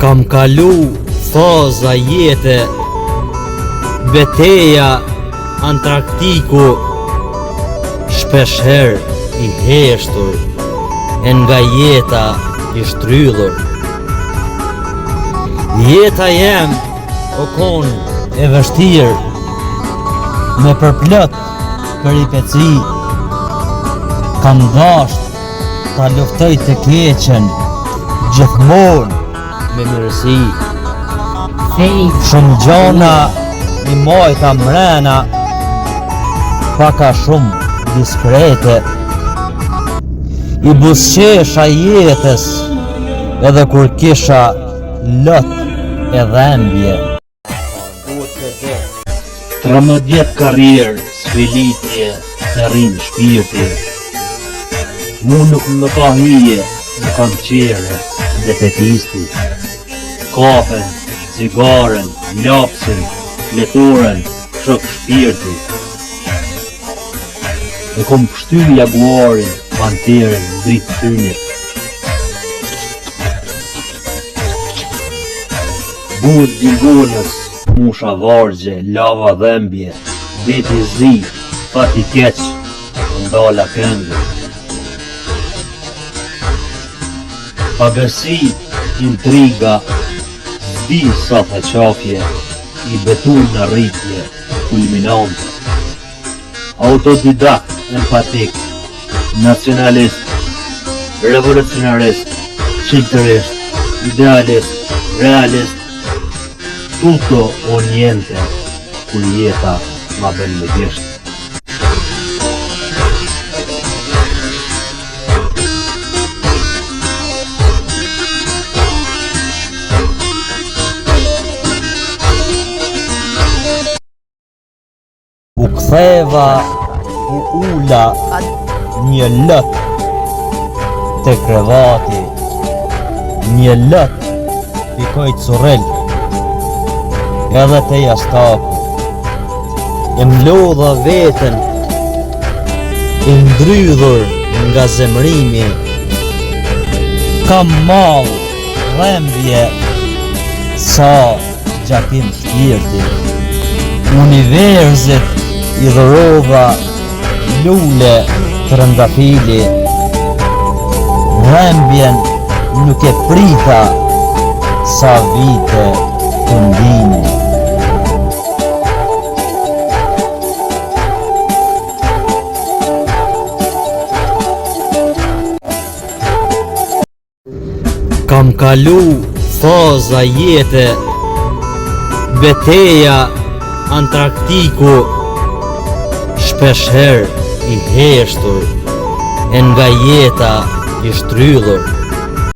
Kam kalu faza jete, beteja Antarktiku, shpeshherë i heshtur e nga jeta i shtrydhur. Jeta jem o kon e vështirë, me përplot peripeci, kam dasht Ta luftoj të keqen gjithmonë me mirësi. Shumë gjona i majta mrena, pak a shumë diskrete. I buzëqesha jetës edhe kur kisha lot e dhembje. 13 vjet karrierë, sfilitje, të rrinë shpirti. Mu nuk më ka hije në kanqere defetisti. Kafen, cigaren, lapsin, fletoren, shok shpirti. E kom pshty jaguarin, panterën, dritë synit. Buzë Gorgonës, musha vargje, lava dhembje, det i zi, fat i keq, ndala këngë. Pabesi, intriga, s'di sa theqafje, i betu në rritje, kulminante. Autodidakt, empatik, nacionalist, revolucionarist, çiltërist, idealist, realist, tutto o niente, kur jeta ma bën me gisht. U ktheva, u ula një lot te krevati, një lot pikoi currel, edhe te jastaku. E mblodha veten, i ndrydhur nga zemrimi, kam mall dhembje sa gjakim shpirti. Universit i dhurova lule trëndafili. Dhembjen nuk e prita sa vite tundimi. Kam kalu faza jete, beteja Antarktiku, shpeshherë i heshtur e nga jeta i shtrydhur.